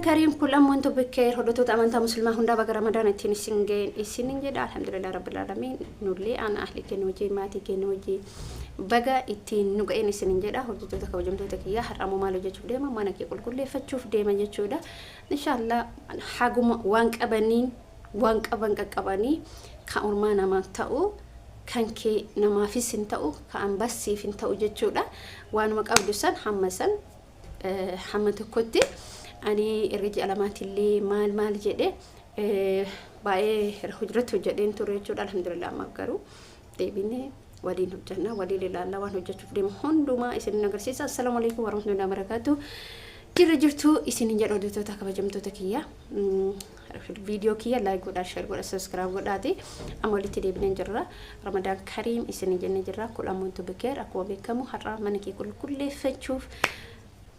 Kariim kun ammoo bikkeer hordoftoota amantaa Muslimaa hundaa baga Ramadaan ittiin isin ga'een isinin jedha. Alhamdulillah rabbil aalamiin, nullee ana ahli keenya wajjin, maatii keenya wajjin baga ittiin nu ga'een isinin jedha. Hordoftoota kabajamtoota kiyyaa, har'a ammoo maal hojjechuuf deema? Mana kee qulqulleeffachuuf deema jechuudha. Inshaallah haguma waan qabaniin, waan qaban qaqqabanii, kan ormaa namaan ta'u, kan kee namaafis hin ta'u, kan ambasiif hin ta'u jechuudha. Waanuma qabdu san hamma san hamma tokkotti ani erga ji'a lamaatillee maal maal jedhe baay'ee irratti hojjedheen ture jechuudha. Alhamdulillah, amma garuu deebinee waliin hojjenna, waliin ilaalla, waan hojjechuuf deemu hundumaa isin agarsiisa. Assalaamu alaikum warahmatullahi wabarakatuh. Jirra jirtu isin jedha, hordoftoota kabajamtoota kiyya. Viidiyoo kiyya like godhaa, share godhaa, subscribe godhaati. Amma walitti deebinee jirra. Ramadaan Kariim isin jennee jirra. Kun ammoo bikeer akkuma beekamu har'a mana kee qulqulleeffachuuf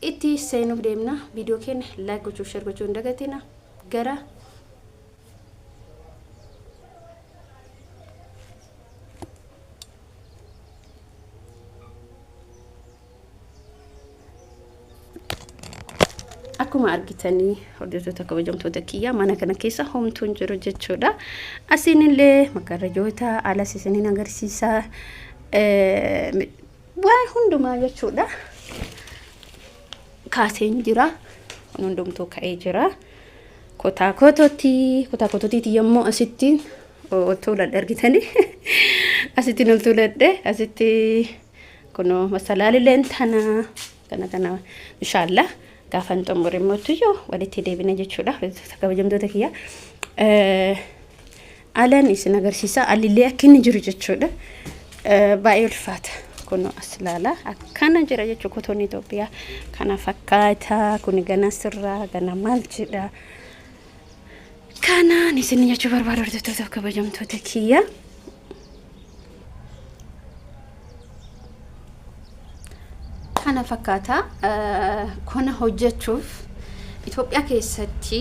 itti seenuuf deemna. Viidiyoo keenya like gochuu, share gochuu hin dagatina. Gara akkuma argitanii, hordoftoota kabajamtoota kiyya, mana kana keessa homtuun jiru jechuudha. Asiin illee magarrajoota alas isiniin agarsiisa, waan hundumaa jechuudha. Kaaseen jira. Kun hundumtuu ka'ee jira. Kutaa kotootti, kutaa kotootiiti yommuu asitti ol tuuladhe argitanii, asitti ol tuuladhe, asitti kunoo masalaalilleen tana kana kana. Inshaallah gaafan xumure immoo walitti deebina jechuudha. Kabajamtoota kiyya, alaan isin agarsiisa, alillee akka inni jiru jechuudha. Baay'ee ulfaata. Kun as ilaala, akkana jira jechuudha. Kotoon Itoophiyaa kana fakkaata. Kun gana sirraa gana maal jedha. Kanaan isin jechuu barbaadu, hordoftoota kabajamtoota kiyya. Kana fakkaata. Kana hojjechuuf Itoophiyaa keessatti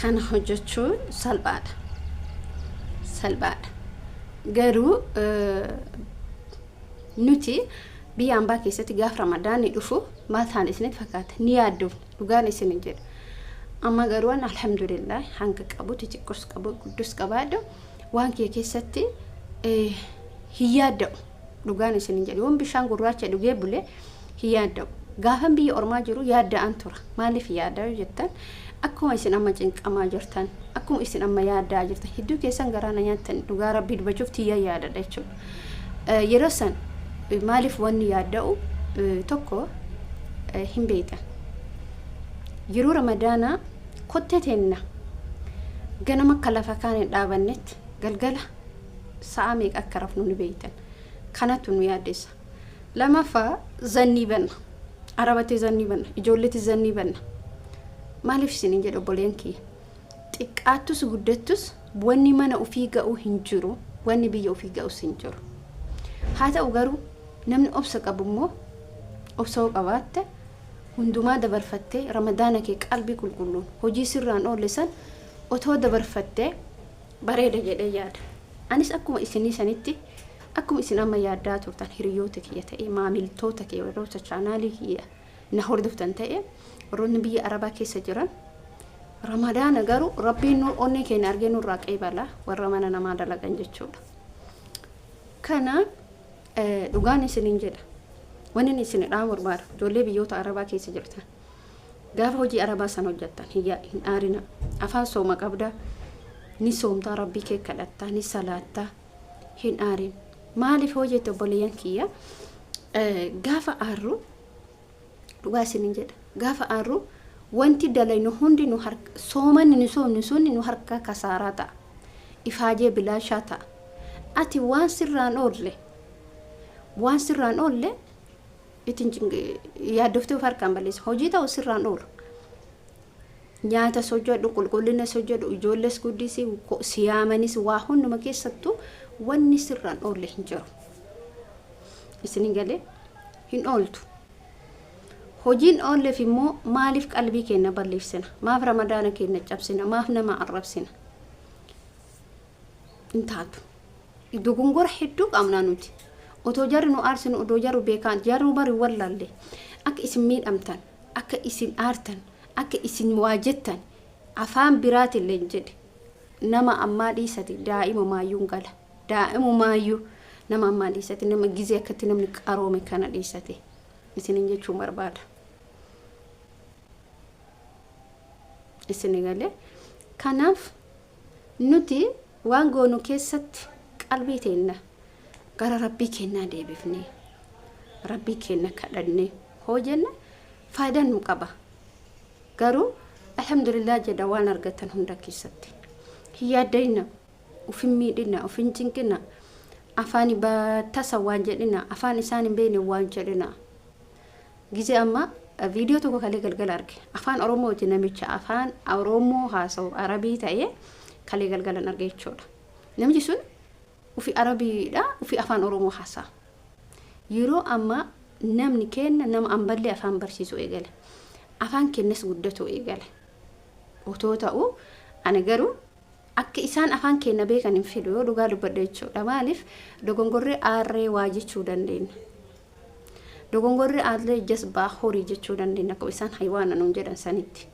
kana hojjechuun salphaadha. Salphaadha. Garuu nuti biyya ambaa keessatti gaafa Ramadaanni dhufu maal ta'an isinitti fakkaata? Ni yaaddofna, dhugaan isin jedha. Amma garuu an alhamdulillah hanga qabu, xixiqqoos qabu, guddus qabaadhu, waan kee keessatti hin yaadda'u. Dhugaan isin jedhu, yoon bishaan gurraacha dhugee bule hin yaadda'u. Gaafan biyya ormaa jiru yaadda'an tura. Maaliif yaaddaa yoo jettan, akkuma isin amma cinqamaa jirtan, akkuma isin amma yaaddaa jirtan, hedduu keessan garaa na nyaattan, dhugaa Rabbii dubbachuuf tiyya yaadadha jechuudha. Yeroo san maaliif wanni yaadda'u tokko hin beektan. Yeroo Ramadaanaa kottee teenna ganama akka lafa kaan hin dhaabannetti, galgala sa'a meeqa akka rafnu ni beektan. Kanatu nu yaaddessa. Lamaffaa, zannii banna. Arabatti zannii banna. Ijoolletti zannii banna. Maaliif isiniin jedha, obboleen kiyya. Xiqqaattus guddattus wanni mana ofii ga'u hin jiru. Wanni biyya ofii ga'us hin jiru. Haa ta'u garuu namni obsa qabu immoo, obsa yoo qabaatte, hundumaa dabarfattee Ramadaana kee qalbii qulqulluun hojii sirraan oolle san otoo dabarfattee bareeda jedhee yaada. Anis akkuma isinii sanitti, akkuma isin amma yaaddaa turtan, hiriyoota kiyya ta'e, maamiltoota kiyya, warroota chaanaalii kiyya na hordoftan ta'e, warroonni biyya Arabaa keessa jiran, Ramadaana garuu Rabbiin nu onnee keenya argee nurraa qeebala, warra mana namaa dalagan jechuudha. Kana dhugaan isiniin jedha. Wanni inni isin dhaamu barbaadu, ijoollee biyyoota Arabaa keessa jirtan. Gaafa hojii Arabaa san hojjettan hin aarina. Afaan sooma qabda. Ni soomtaa, Rabbii kee kadhattaa, ni salaattaa, hin aarin. Maaliif hoo jette, obboleeyyan kiyya, gaafa aarru, dhugaa isiniin jedha, gaafa aarru wanti dalaynu hundi nu harka, soomanni nu soomnu sunni nu harka kasaaraa ta'a. Ifaajee bilaashaa ta'a. Ati waan sirraan oolle, waan sirraan oolle ittiin yaaddoftee of harkaan balleessa. Hojii ta'u sirraan oolu. Nyaatas hojjedhu, qulqullinas hojjedhu, ijoollees guddisi, siyaamanis waa hunduma keessattuu wanni sirraan oolle hin jiru. Isin galee hin ooltu. Hojiin oolleef immoo maaliif qalbii keenya balleessina? Maaf Ramadaana keenya cabsina? Maaf nama arrabsina? Hin taatu. Dogongora hedduu qabnaa nuti. Otoo jarri nu aarsinu, otoo jarri beekaan, jarri bari wallaalle, akka isin miidhamtan, akka isin aartan, Akka isin waa jettan afaan biraatillee hin jedhe. Nama ammaa dhiisati daa'imumaayyuu hin gala. Daa'imumaayyuu nama ammaa dhiisati nama gizee akkatti namni qaroome kana dhiisate isinin jechuun barbaada. Isin galee kanaaf nuti waan goonu keessatti qalbii teenna gara rabbii keennaa deebifnee rabbii keenna kadhannee hoo jenne faayidaa nu qaba. Garuu alhamdulillah jedha waan argattan hunda keessatti. Hin yaadda'ina, uf hin miidhina, uf hin cinqina, afaan tasa waan jedhina, afaan isaan hin beekne waan jedhina. Gizee amma viidiyoo tokko kalee galgala arge. Afaan Oromooti namicha afaan Oromoo haasa'u Arabii ta'ee kalee galgalan arge jechuudha. Namichi sun ufi Arabiidha, ufi afaan Oromoo haasa'a. Yeroo ammaa namni keenna nama amballee afaan barsiisuu eegale. Afaan keennas guddatuu eegale. Otoo ta'uu ani garuu akka isaan afaan keenna beekan hin fedhu yoo dhugaa dubbadhe jechuudha. Maaliif dogongorree aarree waa jechuu dandeenya. Dogongorree aarree jasbaa horii jechuu dandeenya akkuma isaan haywaana nuun jedhan sanitti.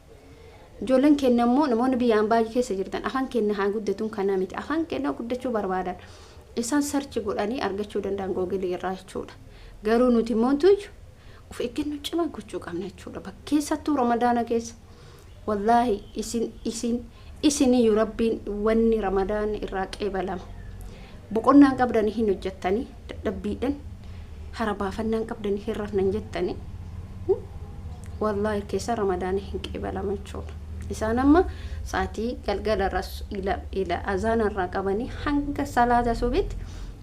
Ijoolleen keenya immoo namoonni biyya ambaa keessa jirtan afaan keenya haa guddatuun kanaa miti. Afaan keenya guddachuu barbaadan. Isaan search godhanii argachuu danda'an Google irraa jechuudha. Garuu nuti immoo tuyyu of eeggannoo cimaa gochuu qabna jechuudha. Bakka keessattuu Ramadaana keessa. Wallaahi isin isin isiniyyuu rabbiin wanni Ramadaanni irraa qeebalama. Boqonnaan qabdanii hin hojjettanii dadhabbiidhaan hara baafannaan qabdanii hin rafnan jettanii. Wallaahi keessa Ramadaana hin qeebalama jechuudha. Isaan amma sa'aatii galgala irraa ila ila azaana irraa qabanii hanga salaata subitti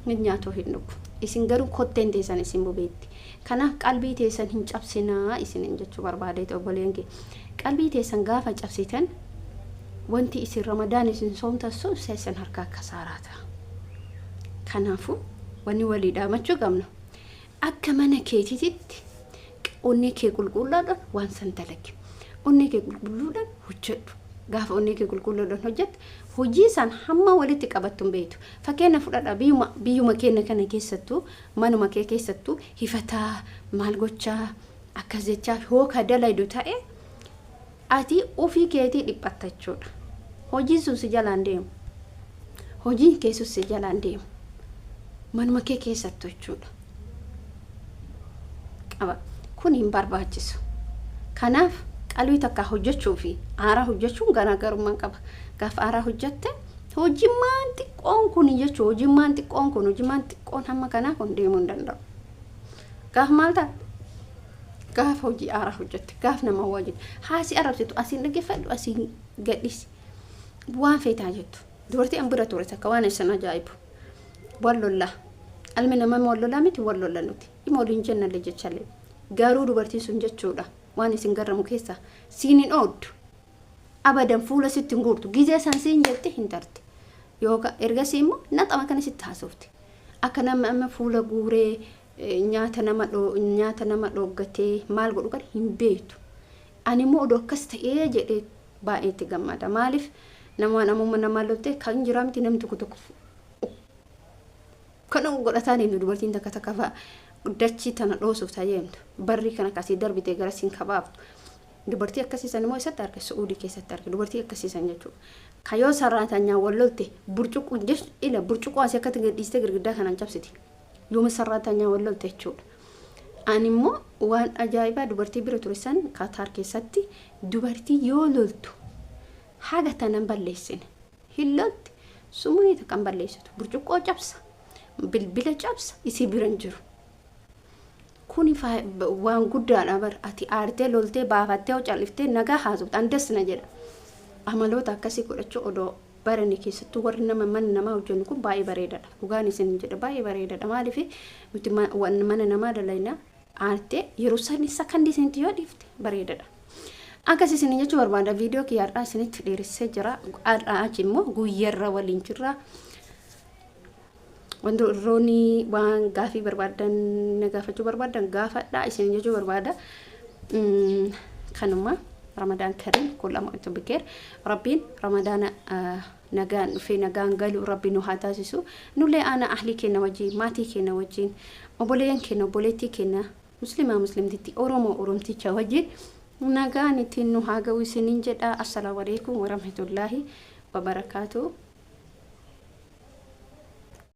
hin nyaatu hin dhugu. Isin garuu kotteen teessan isin bobeetti. Kanaaf qalbii teessan hin cabsinaa isinin jechuu barbaadeeti obboleen kee. Qalbii teessan gaafa cabsitan wanti isin Ramadaan isin soomtan sun seessan harkaa kasaaraa ta'a. Kanaafuu wanni walii dhaamachuu qabnu akka mana keetiitti onnee kee qulqulluudhaan waan san dalagi. Onnee kee qulqulluudhaan hojjedhu. Gaafa onnee kee qulqulluudhaan hojjette hojii san hamma walitti qabattu hin beektu. Fakkeenya fudhadha biyyuma biyyuma keenya kana keessattuu manuma kee keessattuu hifataa maal gochaa akkas jechaa hoo ka dalaydu ta'e ati ofii keetii dhiphatta jechuudha. Hojiin sun si jalaan deemu. Hojiin kee sun si jalaan deemu. Manuma kee keessattu jechuudha. Qaba. Kun hin barbaachisu. Kanaaf qalbii takkaa hojjechuu fi aaraa hojjechuun garaagarummaa qaba. Gaafa aaraa hojjette hojimmaan xiqqoon kun jechuun hojimmaan xiqqoon kun hojimmaan xiqqoon hamma kanaa kun deemuu hin danda'u. Gaafa maal ta'a? Gaafa hojii aaraa hojjette gaaf nama wajjin haasi arrabsitu asiin dhaggeeffadhu asiin gadhisi waan feetaa jettu. Dubartii an bira ture takka waan isin ajaa'ibu. Wal lollaa. Ilmi namaa wal lolaa miti wal lolla nuti. Dhima waliin jennallee jechallee. Garuu dubartiin sun jechuudha waan isin garramu keessaa siin hin ooddu. Abadan fuula sitti hin guurtu. Gizee san siin jetti hin tarte. Yookaan ergasii immoo naxama kana sitti haasofti. Akka nama amma fuula guuree nyaata nama nyaata nama dhooggatee maal godhu kan hin beektu. Ani immoo odoo akkas ta'ee jedhee baay'ee itti gammada. Maaliif nama namumma namaa loltee kan jiraa miti namni tokko tokko kana godhataa deemtu dubartiin takka takka fa'a dachii tana dhoosuuf tajaajiltu. Barrii kana akkasii darbitee gara siin kabaaftu. Dubartii akkasii san immoo eessatti arge? Su'uudii keessatti arge. Dubartii akkasii san jechuudha. Kayoo sarraatanyaa wal lolte burcuqqoo ila burcuqqoo asii akkatti gadhiistee girgiddaa kanaan cabsiti. Yooma sarraatanyaa wal lolte jechuudha. Ani immoo waan ajaa'ibaa dubartii bira ture san Kaataar keessatti dubartii yoo loltu haga tanan balleessine. Hin lolti sumuni takka hin balleessitu. Burcuqqoo cabsa, bilbila cabsa isii bira hin jiru. Kuni waan guddaadha bar ati aartee loltee baafattee hoo calliftee nagaa haasofte an das na jedha. Amaloota akkasii godhachuu odoo barani keessattuu warri nama mana namaa hojjennu kun baay'ee bareedaadha. Dhugaan isin jedha baay'ee bareedaadha. Maaliif nuti mana namaa dalayna aartee yeroo sani sakandii isinitti yoo dhiifte bareedaadha. Akkas isin jechuu barbaada viidiyoo kiyya har'aa isinitti dheeressee jira. Har'aa achi immoo guyyarra waliin jirra. Wantoonni waan gaafii barbaadan na gaafachuu barbaadan gaafadhaa isin jechuu barbaada. Kanuma Ramadaan Kariim kullama antum bikeer Rabbiin Ramadaana nagaan dhufee nagaan galu Rabbi nu haa taasisu. Nullee aanaa ahlii keenya wajjin maatii keenya wajjin obboleeyyan keenya obboleettii keenya muslimaa muslimtitti Oromoo Oromticha wajjin Nagaan ittiin nu haa ga'u isiniin jedha. Assalaamu alaikum warahmatullaahi wabarakaatu.